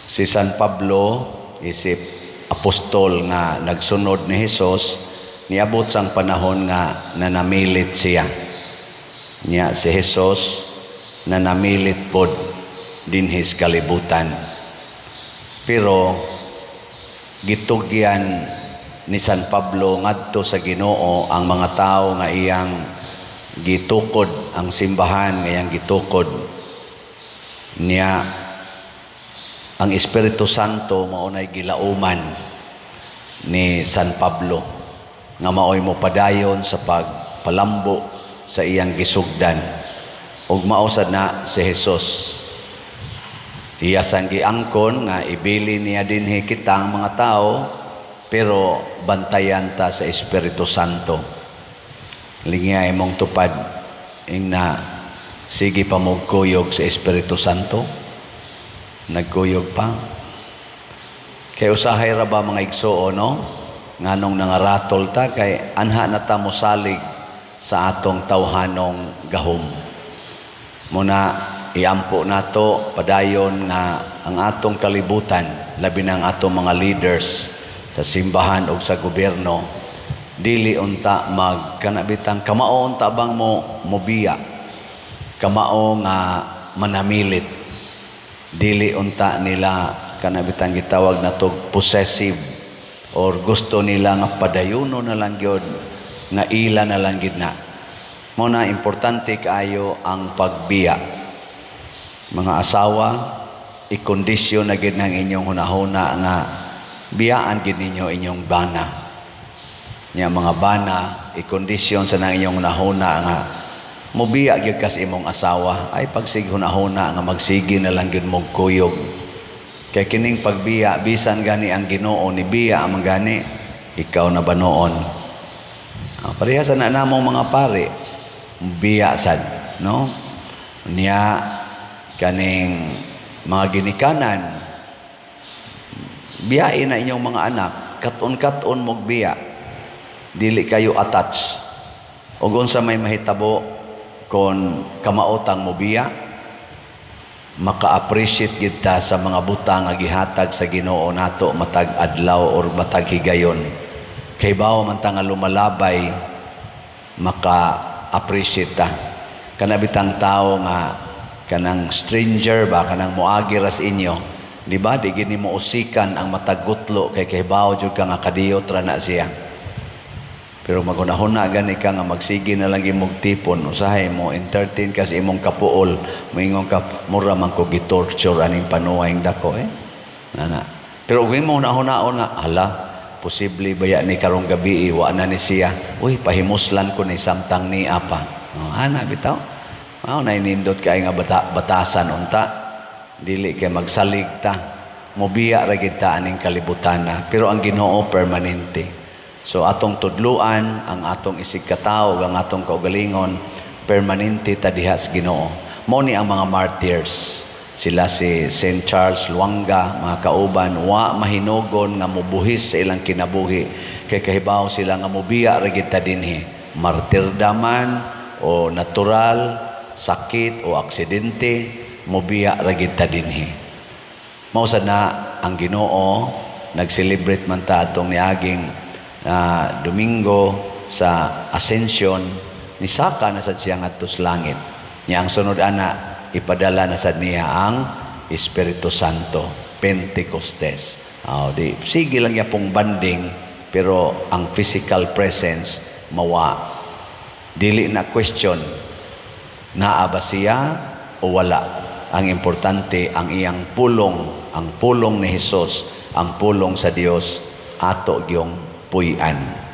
Si San Pablo, isip apostol nga nagsunod ni Hesus, niabot sang panahon nga nanamilit siya. Nya si Hesus nanamilit pod dinhi sa kalibutan. Pero gitugyan ni San Pablo ngadto sa Ginoo ang mga tawo nga iyang gitukod, ang simbahan nga iyang gitukod. Niya ang Espiritu Santo mao nay gilauman ni San Pablo nga maoy mo padayon sa pagpalambo sa iyang gisugdan. Ug mao sad na si Jesus, iya sang giangkon nga ibili niya dinhi kitang mga tao, pero bantayan ta sa Espiritu Santo. Lingya imong tupad ingna, sige pa mo kuyog sa Espiritu Santo. Nagkuyog pa kay usahay ra ba, mga igsuon, no? Nganong nangaratol ta? Kay anha na ta mosalig sa atong tawhanong gahom. Muna iampo nato padayon nga ang atong kalibutan, labi na ang atong mga leaders sa simbahan o sa gobyerno, dili unta mag kanabitang kamao unta bang mo mobiya, kamao nga manamilit. Dili unta nila kanabitang gitawag nato possessive or gusto nila nga padayuno na lang gyud, nga ila na lang gid na. Mo na importante kaayo ang pagbiya. Mga asawa, ikondisyon na gid ng inyong hunahuna nga biyaan gid ninyo inyong bana. Nya mga bana, ikondisyon sa nang inyong hunahuna nga mobiya gyud kas imong asawa. Ay pagsig hunahuna nga magsige na lang gyud mog kuyog. Kay kining pagbiya, bisan gani ang Ginoo ni biya man gani, ikaw na ba noon? Ah, pareha sa na namong mga pare, biya sad, no? Niya kaning mga ginikanan, biyain na inyong mga anak, katon-katon mog biya. Dili kayo attach. Og unsa may mahitabo kon kamaotang mo biya, maka-appreciate gid ta sa mga butang nga gihatag sa Ginoo nato matag adlaw or matag higayon. Kay bawo man ta nga lumalabay, maka-appreciate ta. Kana bitang tao nga kanang stranger ba, kanang moagi ras inyo, di ba? Di gini mo usikan ang matag gutlo kay kahibawo jud ka nga kadiyot ra na siya. Pero maghunahuna gani ka nga magsige na lang imong tipon, usahay mo entertain ka sa imong kapuol, moingon ka, "Mura man ko gitorture aning panuwayng dako eh." Ana. Pero ug imo hunahunaon nga, "Hala, posible baya ni karong gabi wa na ni siya. Uy, pahimuslan ko ni samtang ni apa." Oh, ana bitaw. Mao na nindot kay nga batasan unta. Dili kay magsalig ta. Mobiya ra gid ta aning kalibutan na. Pero ang Ginoo permanente. So atong tudluan ang atong isig katawo, ang atong kaugalingon, permanente ta diha sa Ginoo. Mao ni ang mga martyrs. Sila si Saint Charles Lwanga, mga kauban, wa mahinugon nga mobuhis sa ilang kinabuhi kay kahibaw sila nga mobiya ra gid ta dinhi. Martirdaman o natural, sakit o aksidente, mobiya ra gid ta dinhi. Mao sad na ang Ginoo, nag-celebrate man ta atong niaging Domingo sa Ascension, nisaka na sad siya ngadto sa langit. Nya ang sunod ana, ipadala na sad niya ang Espiritu Santo, Pentecostes. Oh, di sige lang niya pong banding, pero ang physical presence mawa. Dili na question naa ba siya o wala. Ang importante, ang iyang pulong, ang pulong ni Hesus, ang pulong sa Dios ato gyung puy-an.